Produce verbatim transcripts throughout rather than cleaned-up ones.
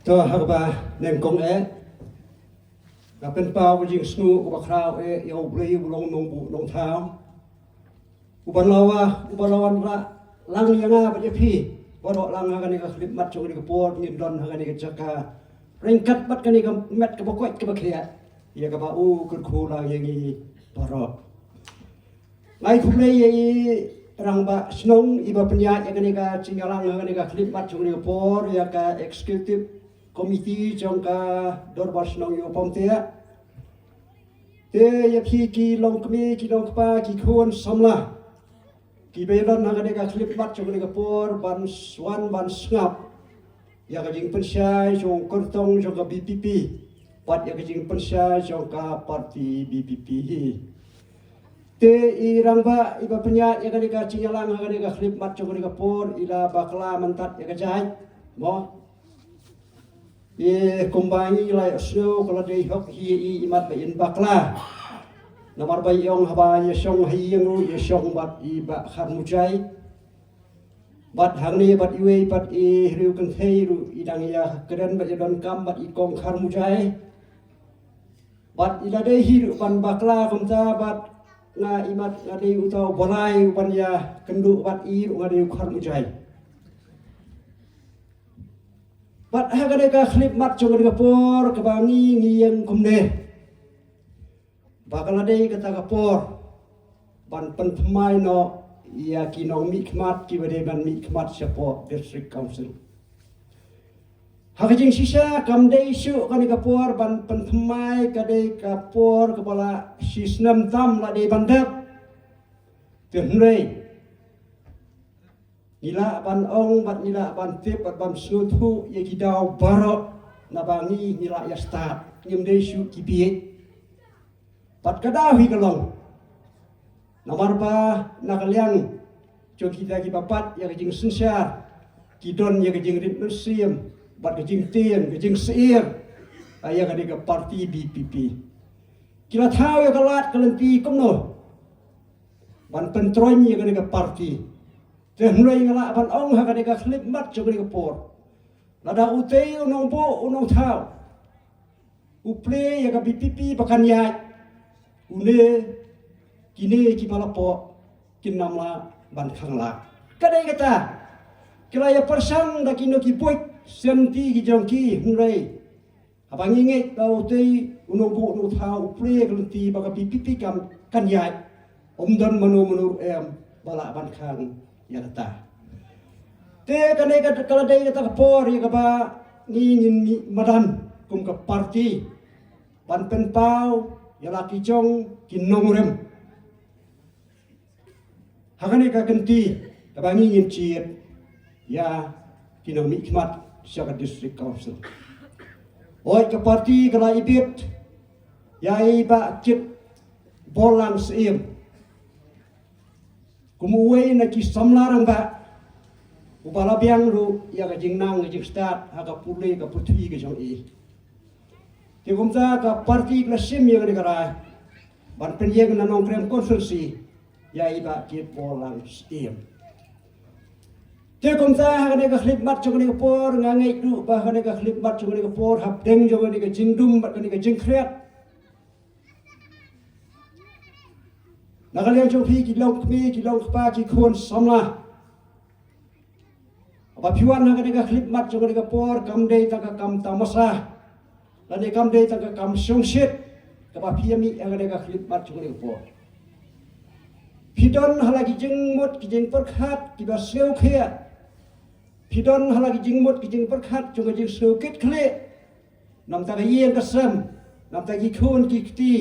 To ha kaba nyngkong eh, nga pynpaw ka jingsngew kaba khraw eh ïa U Blei uba long Nongbuh Nongthaw, uba la wan, uba la wanrah lang ïa nga bad ïa phi baroh lang ha kane ka khyllipmat jong kane ka por ngin don ha kane ka jaka ryngkat bad kane ka met kaba koit kaba khiah ïa kaba u kyrkhu lang ïa ngi baroh. Nga ai khublei ïa i Rangbah Shnong iba pynïaid ïa kane ka jingïalang ha kane ka khyllipmat jong kane ka por, ïa ka Executive Committee jong ka Dorbar Shnong Ïew Pamtiah. Te ïa phi ki longkmie, ki longkpa, ki khun samla kiba ïadon ha kane ka khyllipmat jong kane ka por ban s-, wan ban sngap ïa ka jingpynshai jong kyrtong jong ka B P P bad ïa ka jingpynshai jong ka parti B P P hi. Te i Rangbah iba pynïaid ïa kane ka jingïalang ha kane ka khyllipmat jong kane ka por i la bakla mynta ïa ka jait, mo. Ïa kumba ngi la ïohsngew ka la dei hok hi i, i mat ba in bakla. Namar ba i ong haba ïa shong ha ïing ruh ïa shong bad i Bah Kharmujai. Bad hangne bad iwei pat i riew kynthei ruh i dang ïa kren bad ïa donkam bad i Kong Kharmujai. Bad i la dei hi ruh ban bakla kumta bad nga i mat nga dei uta u Blai u ban ïa kynduh bad i ruh nga dei u Kharmujai. Bad ha kane ka khyllipmat jong kane ka por kaba ngi ngi ïeng kumne. Ba ka la dei kata ka por ban pynthymmai noh ïa ki nongmihkhmat kiba dei ban mihkhmat shapoh District Council. Ha ka jingshisha kam dei shuh kane ka por ban pynthymmai, ka dei ka por kaba la shi snem tam la dei ban dep. Te hynrei ngi lah ban ong bad ngi lah ban tip bad ban sngewthuh ïa ki daw baroh naba ngi ngi lah ïa stad, ngim dei shuh ki bieit. Bad ka daw hi ka long namar ba na ka liang jong kita kiba bat ïa ka jingsynshar ki don ïa ka jingrit mynsiem bad ka jingtieng ka jingsheptieng ïa kane ka parti B P P. Ki la thaw ïa ka lad ka lynti kumno ban pyntroiñ ïa kane ka parti. Te hynrei nga lah ban ong ha kane ka khyllipmat jong kane ka por, lada utei u nongbuh u nongthaw u plie ïa ka B P P ba kan ïaid, une kine kiba la pok kin ym lah ban khang lah. Ka dei kata, ki la ïa pyrshang da kino ki buit sngewthuh ki jong ki, hynrei haba ngi ngeit ba utei u nongbuh u nongthaw u plie ka lynti ba ka B P P kan, kan ïaid, ym don mano mano ruh em ba lah ban khang ïa kata. Te kane ka, ka la dei kata ka por ïa kaba ngi ngin mih madan kum ka parti ban pynpaw ïa la ki jong ki nongrim ha kane ka kynti kaba ngi ngin jied ïa ki nongmihkhmat sha ka District Council. Oi, ka parti ka la ibit ïa i Bah Kitborlang Syiem kum uwei na ki samla rangbah uba la biang ruh ïa ka jingnang ka jingstad ha ka pule ka pyrthei ka jong i. Te kumta ka parti ka la shim ïa kane ka rai ban pynïeng na Nongkrem constituency ïa i Bah Kitborlang Syiem. Te kumta ha kane ka khyllipmat jong kane ka por nga ngeit ruh ba ha kane ka khyllipmat jong kane ka por hapdeng jong kane ka jingdum bad kane ka jingkhriat, na ka liang jong phi ki longkmie ki longkpa ki khun samla, ba phi wan ha kane ka khyllipmat jong kane ka por kam dei tang ka kam tamasa lane kam dei tang ka kam shongshit kaba phi ïa mih ha kane ka khyllipmat jong kane ka por. Phi don ha la ki jingmut ki jingpyrkhat kiba sngewkhia. Phi don ha la ki jingmut ki jingpyrkhat jong ka jingsngew kit khlieh. Namta ka ïing ka sem, namta ki khun ki kti,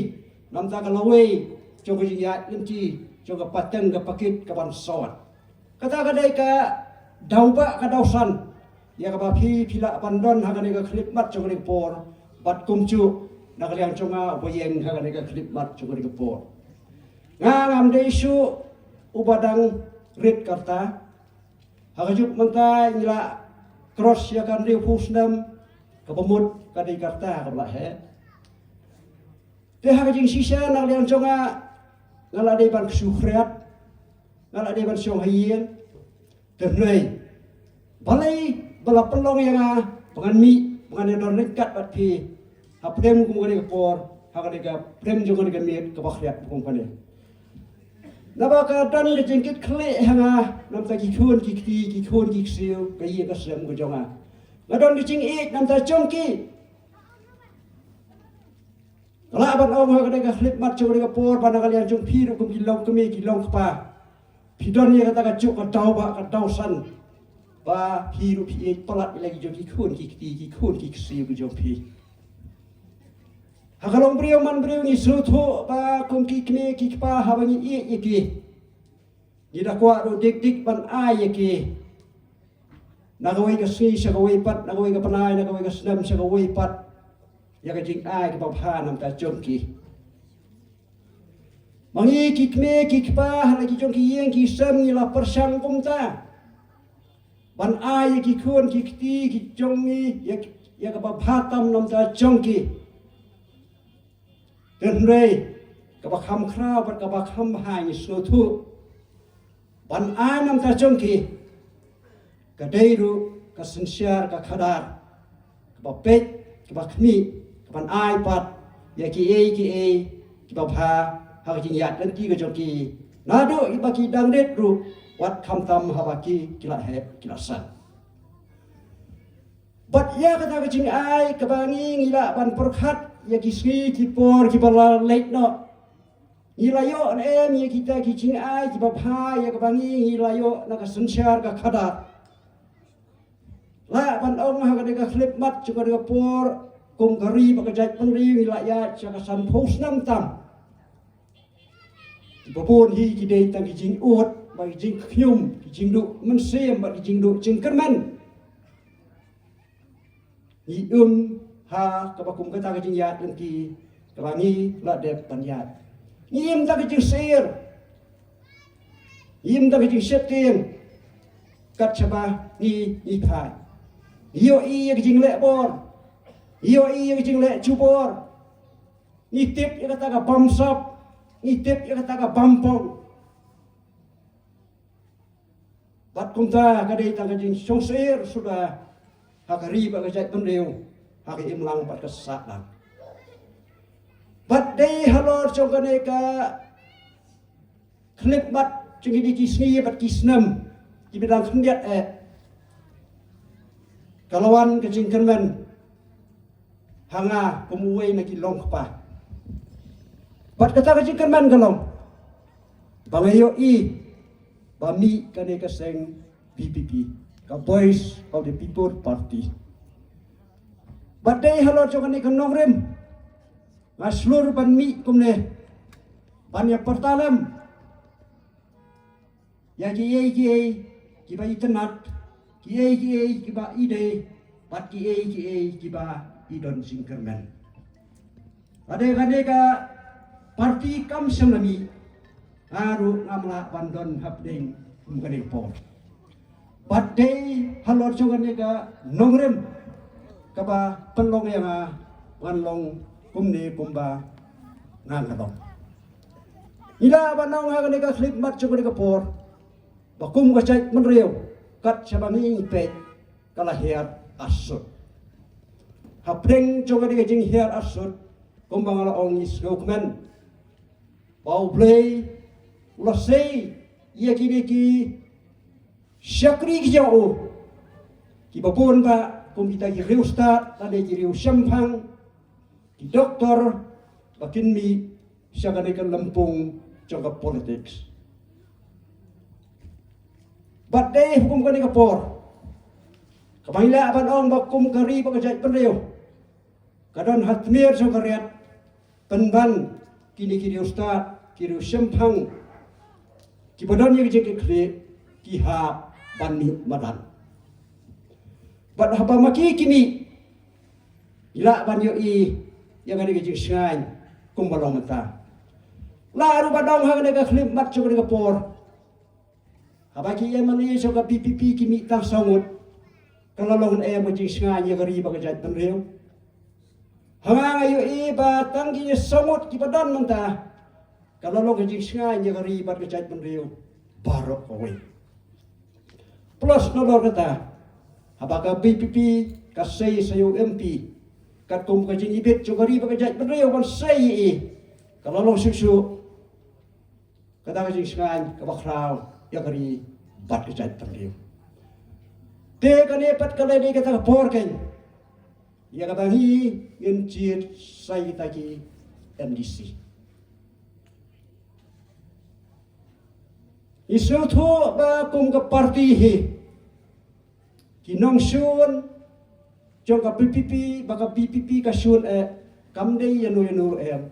namta ka lawei jong ka jingïaid lynti jong ka pateng ka pakit ka ban sawat. Kata ka dei ka daw ba ka daw san ïa kaba phi phi lah ban don ha kane ka khyllipmat jong kane ka por bad kumjuh na ka liang jong nga uba ïeng ha kane ka khyllipmat jong kane ka por. Nga ngam dei shuh uba dang rit karta. Ha ka juk mynta ngi la cross ïa ka hynriewphew snem kaba mut ka dei karta kaba la heh. Te ha ka jingshisha na ka liang jong nga nga la dei ban ksu khriat, nga la dei ban shong ha ïing. Te hynrei balei ba la pynlong ïa nga ba ngan mih Mane don ryngkat bad phi ha pdeng kum kane ka por, ha kane ka pdeng jong kane ka miet kaba khriat kum kane. Naba ka don ka jingkitkhlieh ha nga namta ki khun ki kti, ki khun ki ksiew, ka ïing ka sem ka jong nga. Nga don ka jingïeit namta jong ki. Ka lah ban ong ha kane ka khyllipmat jong kane ka por ba na ka liang jong phi ruh kum ki longkmie ki longkpa, phi don ïa kata ka juk ka daw ba ka daw san ba phi ruh phi ïeit palat ïa la ki jong ki khun ki kti, ki khun ki ksiew ki jong phi. Ha ka longbriew manbriew ngi sngewthuh ba kum ki kmie ki kpa haba ngi ïeit ïa ki, ngi da kwah ruh dik dik ban ai ïa ki na kawei ka sngi sha kawei pat, na kawei ka bnai, na kawei ka snem sha kawei pat, ïa ka jingai kaba bha namta jong ki. Ma ngi ki kmie ki kpa ha la ki jong ki ïing ki sem ngi la pyrshang kumta ban ai ïa ki khun ki kti ki jong ngi ïa, ïa kaba bha tam namta jong ki. Hynrei kaba kham khraw bad kaba kham bha ngi sngewthuh ban ai namta jong ki ka dei ruh ka synshar ka khadar kaba peit kaba khmih kaban ai pat ïa kiei kiei kiba bha ha ka jingïaid lynti ka jong ki, naduh kiba ki dang rit ruh wat khamtam haba ki, ki la heh ki la san. Bad ïa kata ka jingai kaba ngi ngi lah ban pyrkhat ïa ki sngi ki por kiba la leit noh. Ngi la ïoh ne em ïa kita ki jingai kiba bha ïa kaba ngi ngi la ïoh na ka synshar ka khadar. Lah ban ong ha kane ka khyllipmat jong kane ka por kum ka ri bad ka jaitbynriew ngi la ïaid sha ka sanphew snem tam. Kiba bun hi ki dei tang ki jingud bad ki jingkhñium, ki jingduh mynsiem bad ki jingduh jingkyrmen. Ngi im ha kaba kum kata ka jingïaid lynti kaba ngi la dep ban ïaid. Ngi im da ka jingsyier, ngi im da ka jingsheptieng kat shaba ngi, ngi phai. Ngi ïohi ïa ka jingleh bor, ngi ïohi ïa ka jingleh jubor. Ngi tip ïa kata ka bamsap, ngi tip ïa kata ka bampong. Bad kumta ka dei tang ka jingsngewsyier suda ha ka ri bad ka jaitbynriew, ha ka imlang bad ka sahlang. Bad dei halor jong kane ka khyllipmat jong kine ki sngi bad ki snem kiba dang khyndiat eh, ka la wan ka jingkyrmen ha nga kum uwei na ki longkpa. Bad kata ka jingkyrmen ka long ba nga ïohi ba mih kane ka seng V P P, ka Voice of the People Party. Bad dei halor jong kane ka nongrim nga shlur ban mih kumne ban ïa pyrta lem ïa kiei kiei kiba itynnad, kiei kiei kiba idei bad kiei kiei kiba idon jingkyrmen. Lada kane ka party kam shym la mih, nga ruh ngam lah ban don hapdeng kum kane ka por. Bad dei halor jong kane ka nongrim kaba pynlong ïa nga ban long kumne kumba nga nga long. Ngi lah ban ong ha kane ka khyllipmat jong kane ka por ba kum ka jaitbynriew kat shaba ngi peit ka la hiar arsut. Hapdeng jong kane ka jinghiar arsut kumba nga la ong ngi sngewkmen ba U Blei u la sei ïa kine ki shakri ki jong u kiba bun ba kum kita ki riewstad lane ki riewshemphang, ki doktor ba kin mih sha kane ka lympung jong ka politiks. Bad dei ha kum kane ka por kaba ngi lah ban ong ba kum ka ri bad ka jaitbynriew ka don ha tmier jong ka riat pynban kine ki riewstad, ki riewshemphang kiba don ïa ka jingkitkhlieh ki hap ban mih madan. Bad haba ma ki ki mih ngi lah ban ïohi ïa kane ka jingshngaiñ kumba long mynta. Lah ruh ban ong ha kane ka khyllipmat jong kane ka por haba ki M L A jong ka V P P ki mih tang saw ngut ka la long ne em ka jingshngaiñ ïa ka ri bad ka jaitbynriew. Ha nga nga ïohi ba tang kine saw ngut kiba don mynta ka la long ka jingshngaiñ ïa ka ri bad ka jaitbynriew baroh kawei. Plus nalor kata haba ka V P P ka sei sa ïa u M P, katkum ka jingibit jong ka ri bad ka jaitbynriew ban sei ïa i, ka la long shuh shuh kata ka jingshngaiñ kaba khraw ïa ka ri bad ka jaitbynriew. Te kane pat ka la dei kata ka por keiñ ïa kaba ngi ngin jied sa ïa kita ki M D C. Ngi sngewthuh ba kum ka party hi, ki nongshun jong ka V P P, ba ka V P P ka shun eh, kam dei ïano ïano ruh em.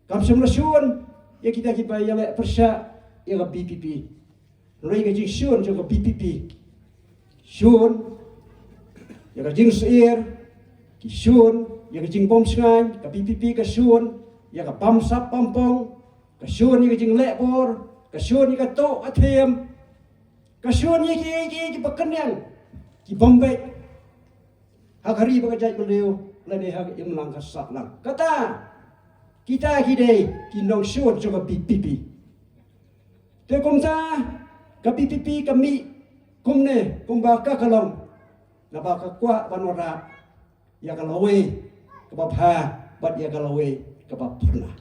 Kam shym la shun ïa kita kiba ïaleh pyrshah ïa ka V P P. Hynrei ka jingshun jong ka V P P, shun ïa ka jingsyier, ki shun ïa ka jingbymshngaiñ, ka V P P ka shun ïa ka bamsap bampong, ka shun ïa ka jingleh bor, ka shun ïa ka tuh ka thiem, ka shun ïa ki, ki, kiba kyndiang, ki bym beit ha ka ri bad ka jaitbynriew lane ha ka imlang ka sahlang. Kata, kita ki dei ki nongshun jong ka V P P. Te kumta ka V P P ka mih kumne, kumba ka ka long, naba ka kwah ban wanrah ïa ka lawei kaba bha bad ïa ka lawei kaba phyrnai.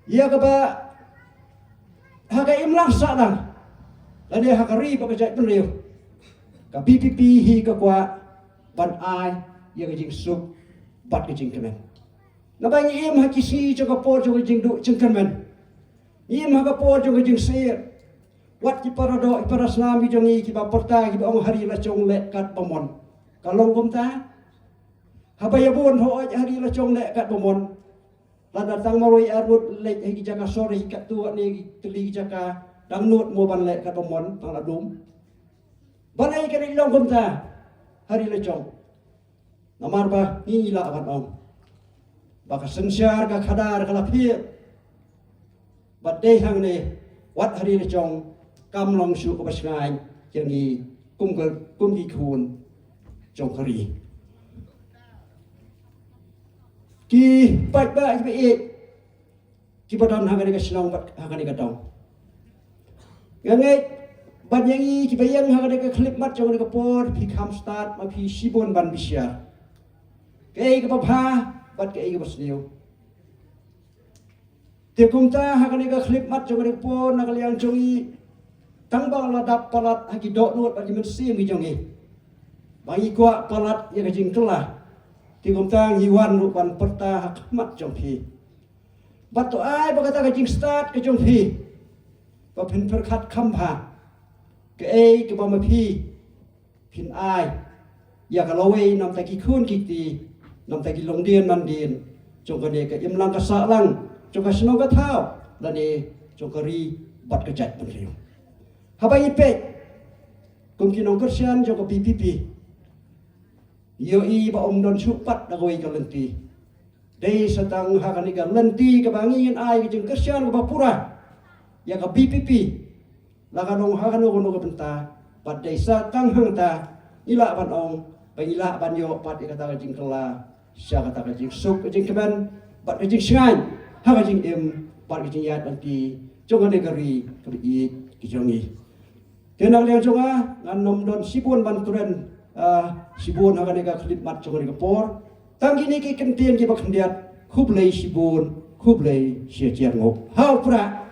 Ïa kaba ha ka imlang sahlang lane ha ka ri bad ka jaitbynriew, ka V P P hi ka kwah ban ai ïa ka jingsuk bad ka jingkmen. Naba ngi im ha ki sngi jong ka por jong ka jingduh jingkyrmen. Ngi im ha ka por jong ka jingsyier. Wat ki para doh, ki para snam ki jong ngi kiba pyrta, kiba ong ha ri la jong leh katba mon. Ka long kumta? Haba ïa bun hooid ha ri la jong leh katba mon, lada tang marwei arngut leit ha ki jaka sor, ha ki katto katne ki tylli ki jaka, dang nud mo ban leh katba mon, tang la dum. Balei ka dei long kumta ha ri la jong? Namar ba ngi lah ban ong ba ka synshar ka khadar ka la phiah. Bad dei hangne, wat ha ri la jong kam long shuh kaba shngaiñ ïa ngi kum ka, kum ki khun jong ka ri. Ki paidbah kiba ïeit, kiba don ha kane ka shnong bad ha kane ka dong, nga ngeit ban ïa ngi kiba ïeng ha kane ka khyllipmat jong kane ka por, phi kham stad ma phi shibun ban bishar kaei kaba bha bad kaei kaba sniew. Te kumta ha kane ka khyllipmat jong kane ka por, na ka liang jong ngi, tang ba la dap palat ha ki dohnud bad ki mynsiem ki jong ngi ba ngi kwah palat ïa ka jingkylla, te kumta ngi wan ruh ban pyrta ha khmat jong phi. Bad to ai ba kata ka jingstad ka jong phi, ba phin pyrkhat kham bha kaei kaba ma phi phin ai ïa ka lawei na bynta ki khun ki kti, na bynta ki longdien mandien jong kane ka imlang ka sahlang, jong ka shnong ka thaw, lane jong ka ri bad ka jaitbynriew. Haba ngi peit kum ki nongkyrshan jong ka V P P, ïohi ba ym don shuh pat da kawei ka lynti. Dei sa tang ha kane ka lynti kaba ngi ngin ai ka jingkyrshan kaba pura ïa ka V P P, la ka long ha kano kano ka bynta. Bad dei sa tang hangta ngi lah ban ong ba ngi lah ban ïoh pat ïa kata ka jingkylla sha kata ka jingsuk, ka jingkmen bad ka jingshngaiñ ha ka jingim bad ka jingïaid lynti jong kane ka ri kaba ïeit ka jong ngi. Te na ka liang jong nga, ngan ym don shibun ban kren, ah, shibun ha kane ka khyllipmat jong kane ka por. Tang kine ki kyntien kiba khyndiat, khublei shibun, khublei shihajar nguh. Hau pra.